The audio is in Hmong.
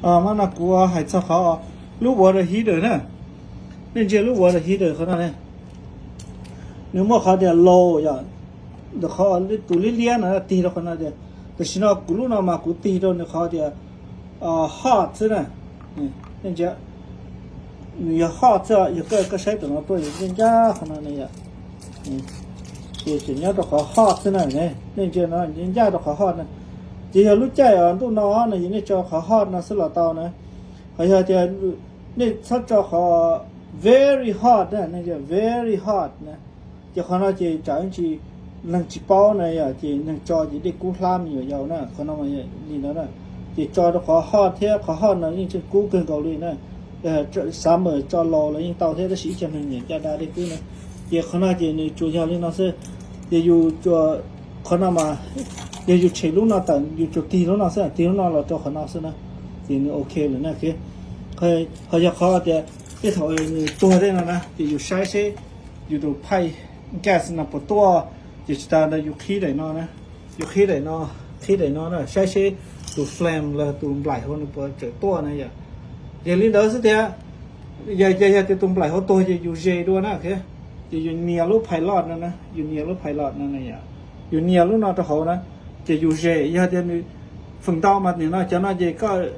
Mas no kuv hais txog qhov lub water heater na. Nej ntsia lub water heater qhov no ne, nws muaj qhov tias low yom, ntawm qhov tus liab liab no tig rau qhov no tias, tam sim no kuv lub no mas kuv tig rau nws qhov tias hot xwb na. Nej ntsia, nws yog hot xwb, yog koj saib tam no tuaj ncaj ncaj qhov no ne yom. Ces tseem nyob rau qhov hot xwb na, nej ntsia no ncaj rau qhov hot na. Ces yog lub caij ntuj no no yog nej tso qhov hot no xwb los tau na. Ho yog tias nej txhob tso qhov very hot na, nej very hot na, ces qhov no ces tsam ib ntsis neeg tsis paub na yom, ces neeg tso ces dej kub hlab me nyuam yaus na, qhov no li no na. Ces tso rau qhov hot thiab, qhov hot no yeej tseem kub kawg nkaus li na. Summer tso laus los yeej tau thiab, tab sis ib co neeg nyiam caj da dej kub na. Ces qhov no ces nws tsuas yog li no xwb. Ces yus tsuas, qhov no mas, yog yus tshem lub no tawm yus tsuas tig lub no xwb, tig lub no los rau qhov no xwb na, ces nws ok lawm na. Ho yog qhov tias tej thaum nws tuag tej no na, ces yus saib seb yus tus pipe gas no puas tuaj. Ces tsis tas ntawd yus qhib daim no na, yus qhib daim no, qhib daim no na saib seb tus flame los tus nplaim hauv nws puas tseem tuaj na yom. Ces li ntawd xwb tiag. Yog, yog tias tus nplaim hauv tuag ces yus zes dua na. Ces yus nias lub pilot no na, yus nias lub pilot no na yom, yus nias lub no rau hauv na, ces yus zes. Yog tias nws, feem ntau mas nim no cov no ces koj